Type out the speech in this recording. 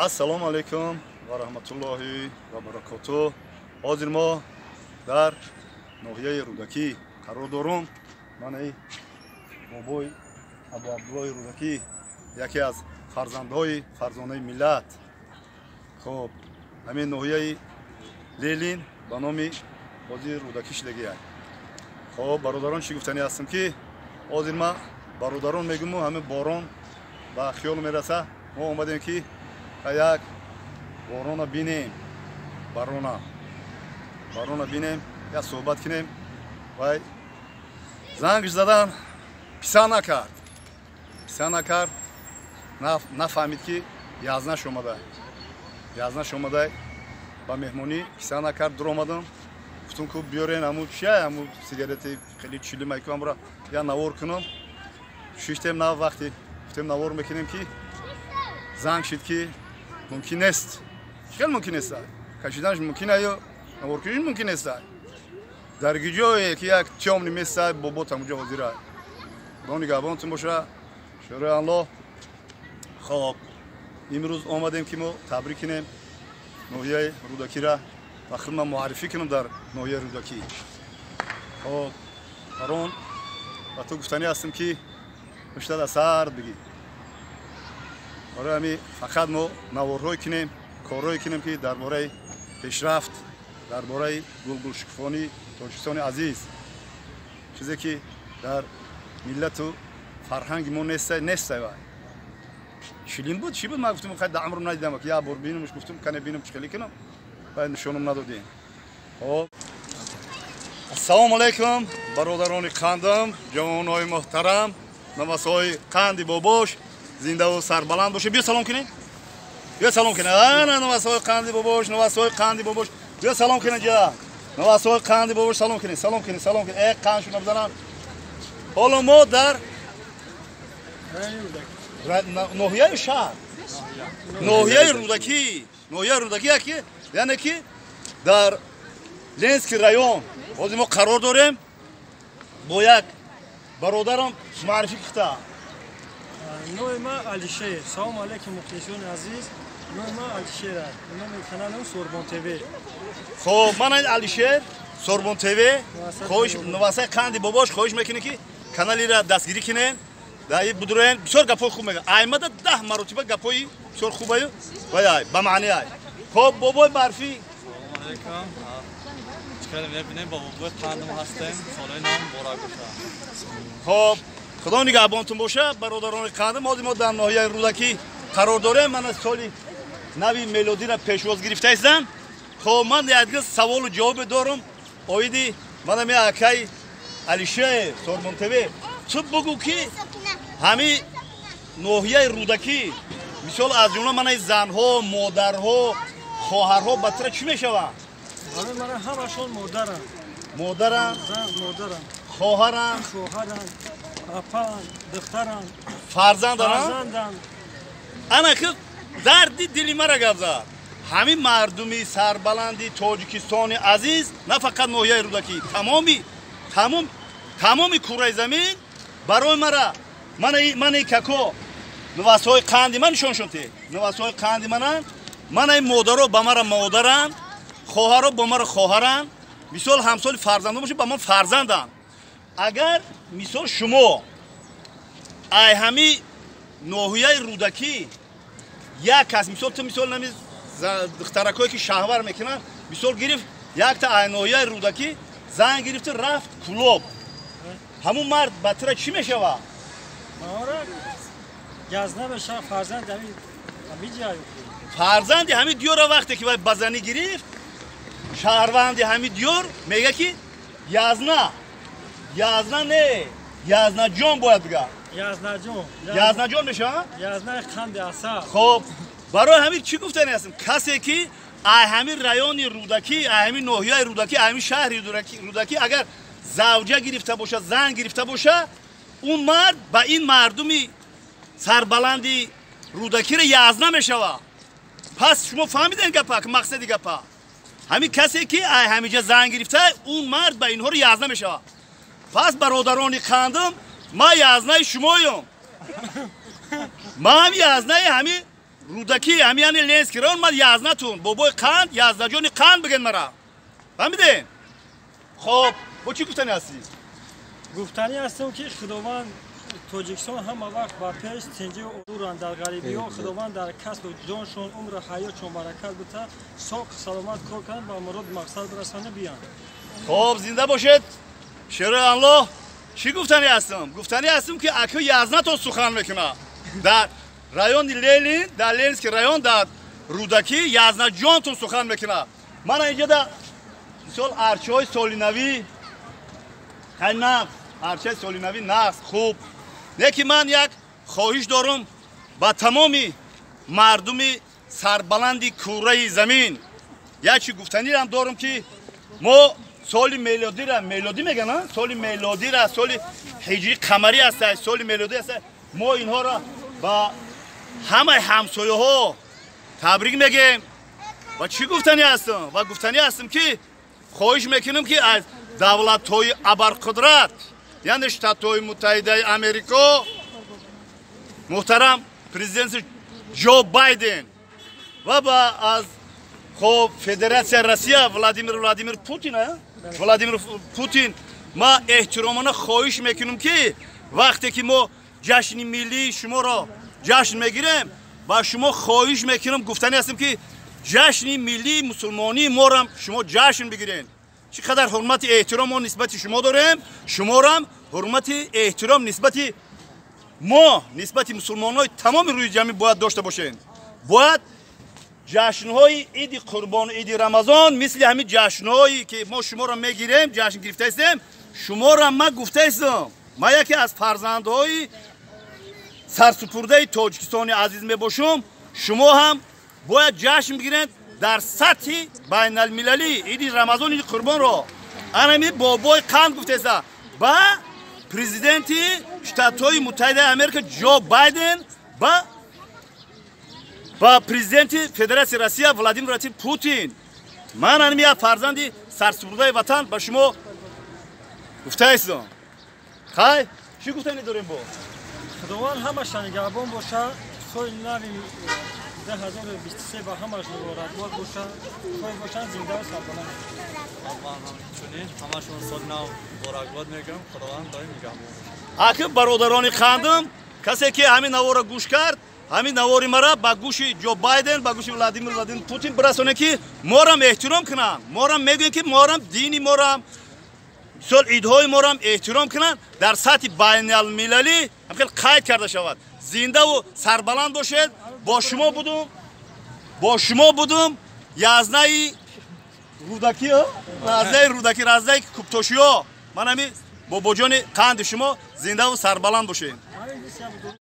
Ассалому алайкум ва раҳматуллоҳи ва баракотуҳ. Ҳозир мо дар ноҳияи Рӯдакӣ қарор дорум. Ман эй бобои Абу Абдуллоҳи Рӯдакӣ, яке аз фарзандҳои фарзонаи миллат. Хоб, ҳамин ноҳияи Ленин ба номи ҳозир Рӯдакӣ шидагия. Хоб, бародарон, чӣ гуфтанӣ ҳастам, ки ҳозир ман бародарон мегуму ҳамин борон ба хиёл мераса. Мо омадем, ки як борона бинем, барона бинем, як суҳбат кунем. Вай занг задан писа накард, писа накард, нафаҳмид, ки язнаш омада, язнаш омада ба меҳмонӣ, писа накард. Дуромадам, гуфтум, ку биёрен ҳамун чия, ҳамун сигарети хеле чилимайку, ҳамура я навор кунам. Шиштем, на вақте гуфтем навор мекунем, ки занг шид, ки мумкин нест. Хел мумкин нест? Кашиданаш мумкин аю наворкуниш мумкин нест. Дар ҷое ки як тёмный место, бобо тамуҷо ҳозира. Худо нигаҳбонтун боша, шӯрои Аллоҳ. Хоб, имрӯз омадем, ки мо табрик кунем ноҳияи Рӯдакира ва худман муаррифӣ кунам дар ноҳияи Рӯдакӣ. Хоб, барон, ба ту гуфтанӣ ҳастам, ки пуштада сард бигӣ. Барои ҳамин фақат мо наворҳое кунем, корҳое кунем, ки дар бораи пешрафт, дар бораи гулгулшукуфонии Тоҷикистони азиз, чизе ки дар миллату фарҳанги мо неста, неста. Вай шилин буд, чӣ буд? Ман гуфтам, хай, дар амрум надидам, ки як бор бинамш. Гуфтам, кане бинам, чӣ хеле кунам, вай нишонам надодем. Хоб, ассалому алайкум, бародарони қандам, ҷавонои муҳтарам, навасҳои қанди бобош, зиндаву сарбаланд бошед. Биё, салом кунед, биё, салом кунед. Ана навасҳои қанди бобош, навасҳои қанди бобош, биё, салом кунед. Ҷа навасҳои қанди бобош, салом кунед, салом кунед, салом кунед. Э, қандшуна бизанам. Ҳоло мо дар ноҳияи шаҳр, ноҳияи Рӯдакӣ, ноҳияи Рӯдакӣ, яки, яъне ки дар Ленинский район ҳозир мо қарор дорем. Бо як бародарам муаррифӣ кихта. Номи ман Алишер. Салому алайкум, мухлисони азиз. Номи ман Алишер, номи каналам Сорбон ТВ. Хоб, ман Алишер, Сорбон ТВ. Хоҳиш, навасаи қанди бобош, хоҳиш мекунем, ки каналира дастгирӣ кунем, даи будуроен. Бисёр гапҳои хуб мега, аймада 10 маротиба гапҳои бисёр хубаю вай ба маъни ай. Хоб, бобои барфӣ. Алайкум. Хеле мебинем, бо бобои қандам ҳастем. Солҳои нав муборак боша. Хоб, Худо нигаҳбонтун боша, бародарони қандам. Ҳозир мо дар ноҳияи Рӯдакӣ қарор дорем. Ман аз соли нави мелодиро пешвоз гирифта истам. Хоб, ман якдига саволу ҷавобе дорам оиди манами акай Алишер, Сорбон ТВ. Ту бугӯ, ки ҳами ноҳияи Рӯдакӣ, мисол, аз ҷумла манаи занҳо, модарҳо, хоҳарҳо ба тира чӣ мешаванд? Барои мана ҳамашон модарам. Модарам. Зан модарам. Хоҳарам. Хоҳарам, апаам, духтарам. Фарзандарам. Фарзандам. Ана ки дарди дили мара гап зад. Ҳамин мардуми сарбаланди Тоҷикистони азиз, на фақат ноҳияи Рӯдакӣ, тамоми тамом тамоми кураи замин барои мара мана како нувасҳои қанди ман нишоншон те, нувасҳои қанди мананд. Манаи модаро ба мара модаранд, хоҳаро ба мара хоҳаранд, мисол, ҳамсоли фарзандон бошед, ба ман фарзанданд. Агар, мисол, шумо ай ҳами ноҳияи Рӯдакӣ як кас, мисол, ту, мисол, нами духтаракое ки шаҳвар мекунанд, мисол, гирифт якта ай ноҳияи Рӯдакӣ зан гирифту рафт Кулоб, ҳамун мард ба тира чӣ мешавад? Маора язна меша, фарзанд ҳами ҷаю. Фарзанди ҳами диёра. Вақте ки вай ба занӣ гирифт, шаҳрванди ҳами диёр мега, ки язна, язна не, язнаҷон бояд бига. Язнаҷон. Язнаҷон мешавад. Язнаи қанди асал. Хоб, барои ҳамин чӣ гуфтани ҳастем: касе ки ай ҳамин райони Рӯдакӣ, ай ҳамин ноҳияи Рӯдакӣ, ай ҳамин шаҳри Рӯдакӣ агар завҷа гирифта боша, зан гирифта боша, он мард ба ин мардуми сарбаланди Рӯдакиро язна мешавад. Пас шумо фаҳмиден гапа, мақсади гапа? Ҳамин касе ки ай ҳамиҷа зан гирифта, он мард ба инҳоро язна мешавад. Пас, бародарони қандам, ман язнаи шумоём, ман ҳам язнаи ҳамин. Рӯдакӣ, ҳами яъне Ленинский район, ман язнатун бобои қанд, язнаҷони қанд бигӯед мара. Фаҳмидем? Хоб, бо чӣ гуфтанӣ ҳастӣ? Гуфтанӣ ҳастам, ки Худованд Тоҷикистон ҳама вақт ба пеш, тинҷӣ дуранд дар ғарибиҳо. Худованд дар касбу ҷоншон, умру ҳаётшон баракат бита, соқ саломат кор кунанд, ба мурод мақсад бирасонда биёнд. Хоб, зинда бошед. Шерои Аллоҳ. Чӣ гуфтанӣ ҳастам? Гуфтанӣ ҳастам, ки аку язнатон сухан мекунад. Дар райони Ленин, дар Ленинский район, дар Рӯдакӣ язнаҷонтон сухан мекунад. Мана инҷода мисол арчаҳои солинавӣ, хай нағз, арчаи солинавӣ нағз, хуб. Не ки ман як хоҳиш дорам ба тамоми мардуми сарбаланди кураи замин. Як чи гуфтаниам дорам, ки мо соли мелодира, мелодӣ мегӯянд, соли мелодира, соли ҳиҷри қамарӣ аста, соли мелодӣ аста. Мо инҳоро ба ҳамаи ҳамсояҳо табрик мегӯем. Ва чӣ гуфтанӣ ҳастам? Ва гуфтанӣ ҳастам, ки хоҳиш мекунем, ки аз давлатҳои абарқудрат, яъне Штатҳои Муттаҳидаи Америко, муҳтарам президенти Ҷо Байден ва ба аз хоб Федератсияи Россия Владимир Владимир Путин, Владимир Путин, ма эҳтиромона хоҳиш мекунем, ки вақте ки мо ҷашни миллии шуморо ҷашн мегирем, ба шумо хоҳиш мекунем, гуфтанӣ ҳастем, ки ҷашни миллии мусулмонии морам шумо ҷашн бигиред. Чӣ қадар ҳурмати эҳтиром мо нисбати шумо дорем, шуморам ҳурмати эҳтиром нисбати мо, нисбати мусулмонҳои тамоми рӯи ҷамъӣ бояд дошта бошем. Бояд ҷашнҳои иди Қурбону иди Рамазон мисли ҳамин ҷашнҳое ки мо шуморо мегирем, ҷашн гирифтаистем, шуморо ман гуфтаистам. Ман яке аз фарзандҳои сарсупурдаи Тоҷикистони азиз мебошам. Шумо ҳам бояд ҷашн бигиред дар сатҳи байналмилалӣ иди Рамазон, иди Қурбонро. Анами бобои қанд гуфтеста ба президенти Штатҳои Муттаҳидаи Америка Ҷо Байден, ба президенти Федератсияи Россия Владимир Владимир Путин. Ман анами як фарзанди сарсупурдаи ватан ба шумо гуфтаистам. Хай, чӣ гуфтанӣ дорем бо? Худованд ҳамаша нигаҳбон бошад. Соли нави 2023 ба ҳамаш муборакбод бошад. Хуб бошанд, зиндаву сарбаланд. Ман ҳамчунин ҳамашон соли нав муборакбод мегӯям. Худованд доим нигаҳбон бошад. Аки бародарони қандам, касе ки ҳамин наворро гӯш кард, ҳамин навори мара ба гӯши Ҷо Байден, ба гӯши Владимир Владимир Путин бирасонед, ки морам эҳтиром кунанд. Морам мегӯем, ки морам дини морам, мисол идҳои морам эҳтиром кунанд, дар сатҳи байналмилалӣ ҳамхел қайд карда шавад. Зиндаву сарбаланд бошед. Бо шумо будум, бо шумо будум язнаи Рӯдакӣ, разнаи Рӯдакӣ, разнаи Куптошиё. Ман ҳами бобоҷони қанди шумо. Зиндаву сарбаланд бошед.